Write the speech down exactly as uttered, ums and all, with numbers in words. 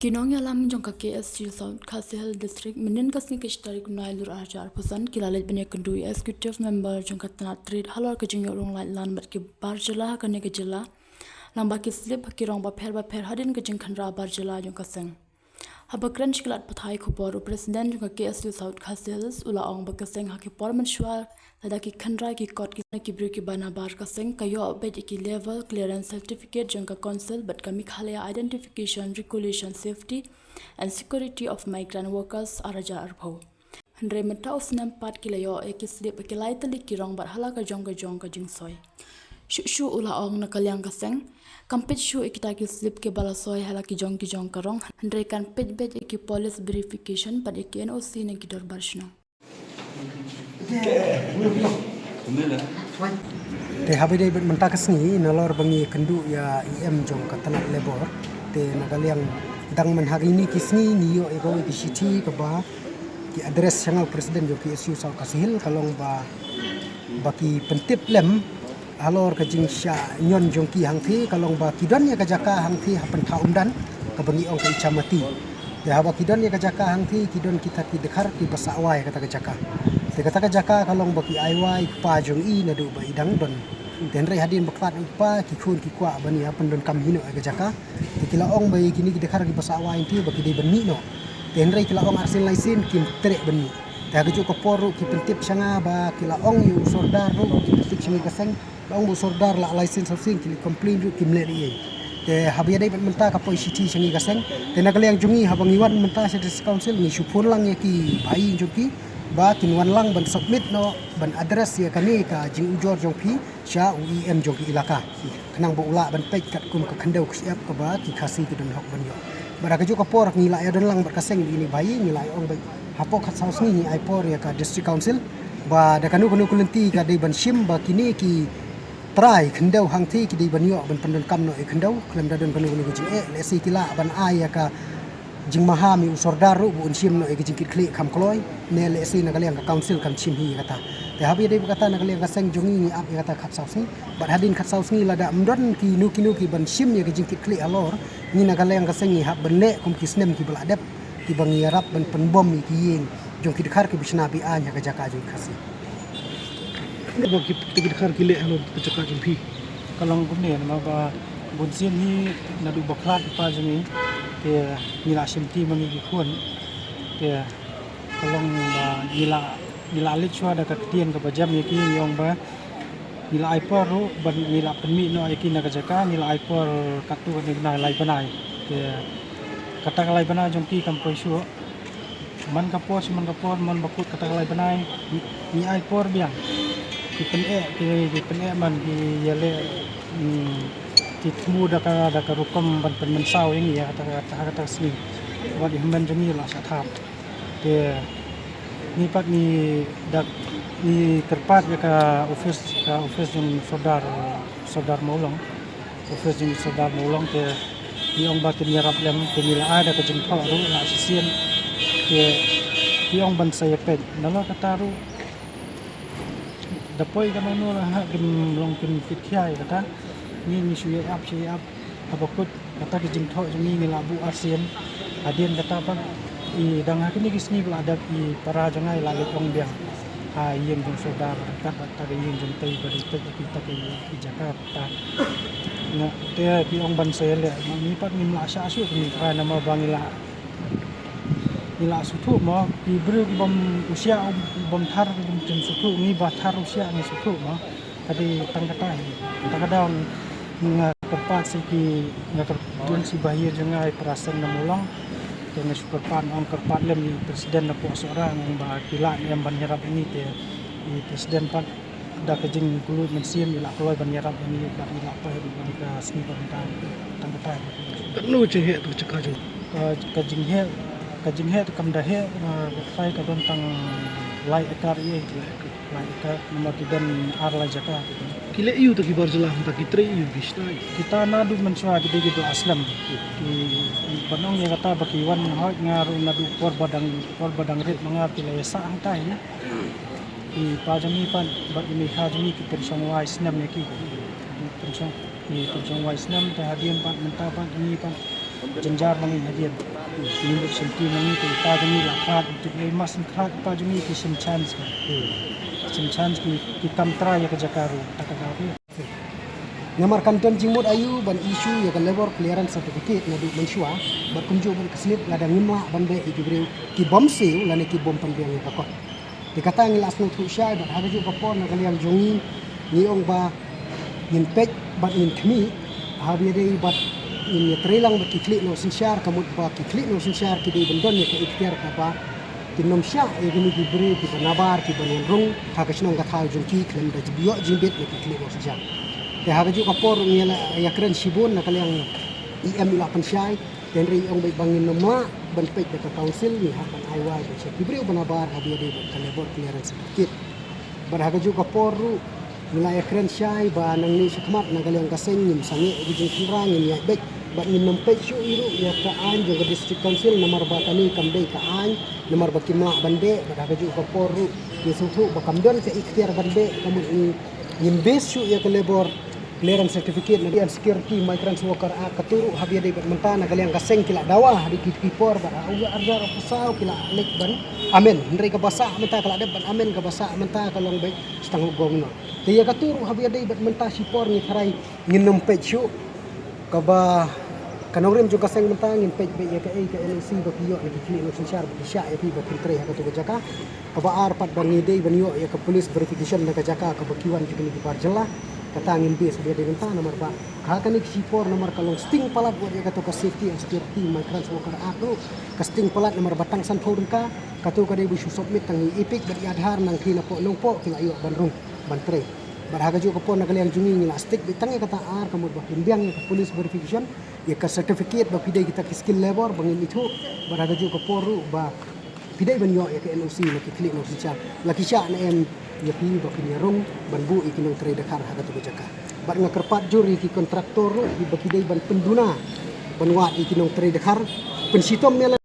Ki nongïalam jong ka K S U South Khasi Hills District mynhynnin ka sngi ka shi tarik u Nailur ar hajar arphew san ki la leit ban ïakynduh ïa Executive Member jong ka tnat Trade halor ka jingïoh rong laitlan bad ki bar jylla ha kane ka jylla, lyngba ki slip ha ki rong bapher bapher hadien ka jingkhynra bar jylla jong ka seng. Haba kren sha ki lad pathai khubor, u President jong ka K S U South Khasi Hills u la ong ba ka seng ha ki por mynshuwa lada ki khynra ki kot ki na ki briew kiba nabar, ka seng ka ïoh beit ïa ki Level Clearance Certificate jong ka Council bad ka Meghalaya Identification, Regulation, Safety and Security of Migrant Workers ar hajar arphew. Hynrei mynta u snem pat ki la ïoh ïa ki slip ha ki lai tylli ki rong bad ha la ka jong ka jong ka jingsoi. Shuh shuh u la ong, na ka liang ka seng kam peit shuh ïa kita ki slip kiba la soi ha la ki jong ki jong ka rong, hynrei kan peit beit ïa ki police verification bad ïa ki N O C na ki dorbar shnong. Te haba ïadei bad mynta ka sngi, nalor ba ngi ïakynduh ïa E M jong ka tnat Labour, te na ka liang dang mynta ha kine ki sngi ngi ïoh ïa kawei ka shithi kaba ki address sha nga, u President jong ka K S U South Khasi Hills, ka long ba, ba ki pyntip lem halor ka jingshah ñion jong ki hangthie, ka long ba ki don ïa ka jaka hangthie ha Pynthah Umdan kaba ngi ong ka Ichamati. Te haba ki don ïa ka jaka hangthie, ki don kita ki dkhar kiba sah wai ha kata ka jaka. Te kata ka jaka ka long ba ki ai wai kpa jong i naduh ba i dang don. Te hynrei hadien ba khlad u kpa, ki khun ki kwah ban ïa pyndonkam hi noh ïa ka jaka. Te ki la ong ba ïa kine ki dkhar kiba sah wai hangthie ba ki dei ban mih noh. Te hynrei ki la ong arsien laisien kim treh ban mih. Te ha kajuh ka por ruh ki pyntip sha nga ba ki la ong ïa u sordar ruh, ki pyntip sha ngi ka seng, la ong ba u sordar la laisien sawsien, ki leit complain ruh kim leh ei ei. Te haba ïadei bad mynta ka poi shithi sha ngi ka seng. Te na ka liang jong ngi haba ngi wan mynta sha District Council ngi shu phone lang ïa ki bhai jong ki ba kin wan lang ban submit noh, ban address ïa kane ka jingujor jong phi sha u E M jong ki ilaka, khnang ba u lah ban peit katkum ka khyndew ka shyiap kaba ki Khasi ki don hok ban ïoh. Bad ha kajuh ka por ngi la ïa don lang bad ka seng, ïa kine bhai, ngi la ïa ong ba hapoh khatsaw sngi ngi ai por ïa ka District Council ba da kano kano ka lynti ka dei ban shim ba kine ki trai khyndew hangthie ki dei ban ïoh ban pyndonkam noh ïa khyndew khlem da don kano kano ka jingeh. Lehse ki lah ban ai ïa ka jingmaham ïa u sordar ruh ba un shim noh ïa ka jingkitkhlieh kham kloi, ne lehse na ka liang ka Council kan shim hi ïa kata. Te haba ïadei bad kata, na ka liang ka seng jong ngi ngi ap ïa kata khatsaw sngi. Bad hadien khatsaw sngi lada ym don kino kino ki ban shim ïa ka jingkitkhlieh halor, ngi na ka liang ka seng ngi hap ban leh kum ki snem kiba la dep, kiba ngi ïarap ban pynbom ïa ki ïing jong ki dkhar kiba shna be-aiñ ha ka jaka jong ki Khasi. Kumno ba ki, ki dkhar ki leh halor ka jaka jong phi? Ka long kumne, namar ba bunsien hi naduh ba khlad u kpa jong ngi, te ngi la shimti ma ngi ki khun. Te ka long ba ngi la, ngi la leit shuwa da ka ktien kaba jem ïa ki, ngi ong ba ngi la ai por ruh ban, ngi la pynmih noh ïa ki na ka jaka, ngi la ai por katto katne bnai, lai bnai. Te kata ka lai bnai jong ki kam poi shuh. Man ka por sha man ka por, man ba kut kata ka lai bnai, ngi, ngi ai por biang. Ki pyneh, ki, ki pyneh man ki ïaleh, mm, ki thmu da ka, da ka rukom ban pynmynsaw ïa ngi ïa kata, kata, kata ka sngi. Wat ïa hynmen jong ngi la shah thap. Te ngi pat ngi da, ngi kyrpad ïa ka office, ka office jong Sordar, Sordar Mawlong. Office jong Sordar Mawlong, te ngi ong ba kin ïarap lem, te ngi la ai da ka jingthoh ruh la shisien. Te ngi ong ban sa ïa peit. Nalor kata ruh da poi kano kano ruh ha kim long kim kit khia ïa kata. Ngi, ngi shu ïa ap, shu ïa ap. Haba kut kata ka jingthoh jong ngi, ngi la buh arsien. Hadien kata pat, i dang ha kine ki sngi ba la dep, i para jong nga i la leit ong biang ha ïing jong Sordar, ryngkat bad kata ka ïing jong tei ba dei peit ïa kita ki, ki jaka. Ta. Nga, te ki ong ban sa ïaleh, ma ngi pat ngim lah shah shuh, ngi trai namar ba ngi lah, ngi lah sngewthuh mo, ki briew ki bym u shiah, u bym thar, u bym sngewthuh, ngi ba thar u shiah ngi sngewthuh mo. Ka dei tang kata hi. Tang kata nga kyrpad sha ki, nga kyrpad sha ki bahaïing jong nga, i para seng na Mawlong. Te nga shu kyrpad, ong kyrpad lem ïa i president na Pohsohra, nga ong ba ki lah ne em ban ïarap ïa ngi, te i president pat da ka jingkylluid mynsiem i la kloi ban ïarap ïa ngi bad i la poi haduh kane ka sngi ba mynta. Tang kata. Katno jingeh to jaka jong? Ka, ka jingeh, ka jingeh to kam da heh, ah, ka trai ka don tang lai ekar ïa, lai ekar, namar ki don ar lai jaka. Ki leh aiu to ki bar jylla hangta, ki trei aiu, ki shna aiu? Kita naduh mynshuwa ki dei kiba la slem. Ki, ban ong ïa kata ba ki wan hoi, nga ruh naduh por ba dang, por ba dang rit ma nga ki la ïasah hangta hi. I pa jong ngi pat bad i mei kha jong ngi ki pynshong wai snem ïa ki. Pynshong, ki pynshong wai snem, te hadien pat mynta pat ngi pat Jynjar ma ngi hadien. Ngi mut shim ti ma ngi te ita jong ngi la khlad, te ei mas khlad ita jong ngi ki shim chance ka. Shim chance ki, ki kam trai ïa ka jaka ruh ta ka daw. Namar kan don jingmut aïu ban issue ïa ka labour clearance certificate naduh mynshuwa, bad kumjuh bad ka slip lada ngim lah ban beh ïa ki briew ki bym siew lane ki bym pynbiang ïa ka kot. Te kata ngi la sngewthuh shai bad ha kajuh ka por na ka liang jong ngi ngi ong ba ngin peit bad ngin khmih, ha ba ïadei bad ngin ïatrei lang bad ki khlieh nongsynshar, ka mut ba ki khlieh nongsynshar ki dei ban don ïa ka iktiar kaba kin nym shah ïa kine ki briew kiba nabar kiban wan rung ha ka shnong ka thaw jong ki khlem da ïoh jingbit na ki khlieh nongsynshar. Te ha kajuh ka por ngi la ïakren shibun na ka liang E M i la pynshai, te hynrei i ong beit ba ngin nym lah ban peit da ka council, ngi hap ban ai wai beit sha ki briew ba nabar ha ba ïadei bad ka labour clearance certificate. Bad ha kajuh ka por ruh ngi la ïakren shai ba nangne shakhmat na ka liang ka seng ngin sangeh ïa ki jingkhynra, ngin ïaid beit bad ngin nym peit shuh ruh ïa ka aiñ jong ka District Council, namar ba kane kam dei ka aiñ, namar ba kim lah ban beh. Bad ha kajuh ka por ruh ngi sngewthuh ba kam don ka iktiar ban beh, ka mut ngi ngim base shuh ïa ka labour clearance certificate na ka Security Migrants Worker Act. Kato ruh ha ba ïadei bad mynta na ka liang ka seng ki la dawa ha ki, ki por bad ha u ar hajar arphew saw ki la leit ban amend, hynrei kaba sah mynta ka la dep ban amend, kaba sah mynta ka long beit shi tang u governor. Te ïa kato ruh ha ba ïadei bad mynta shipor ngi tharai ngin nym peit shuh. Kaba ka nongrim jong ka seng mynta ngin peit beit ïa kaei ka N O C ba phi ïoh na ki khlieh nongsynshar ba ki shah ïa phi ba phin trei ha kato ka jaka. Kaba ar pat ba ngi dei ban ïoh ïa ka police verification na ka jaka kaba ki wan jong kine ki bar jylla. Kata ngin base ba ïadei mynta namar ba ha kane ka shipor namar ka long sting palat wat ïa kato ka Safety and Security Migrants Worker Act ruh. Ka sting palat namar ba tang sanphew tyngka, kato ka dei ba shu submit tang i EPIC bad i Aadhaar, nangta napoh Nongpoh ki la ïoh ban rung ban trei. Bad ha kajuh ka por na ka liang jong ngi ngi la stick beit tang ïa kata ar, ka mut ba phin biang ïa ka police verification, ïa ka certificate ba phi dei kita ki skilled labour ba ngin ithuh. Bad ha kajuh ka por ruh ba phi dei ban ïoh ïa ka N O C na ki khlieh nongsynshar. La ki shah ne em ïa phi ba phin ïa rung ban buh ïa ki nongtrei dkhar ha kato ka jaka. Bad nga kyrpad jur ïa ki contractor ruh ba ki dei ban pynduna ban wad ïa ki nongtrei dkhar, pynshitom ïa la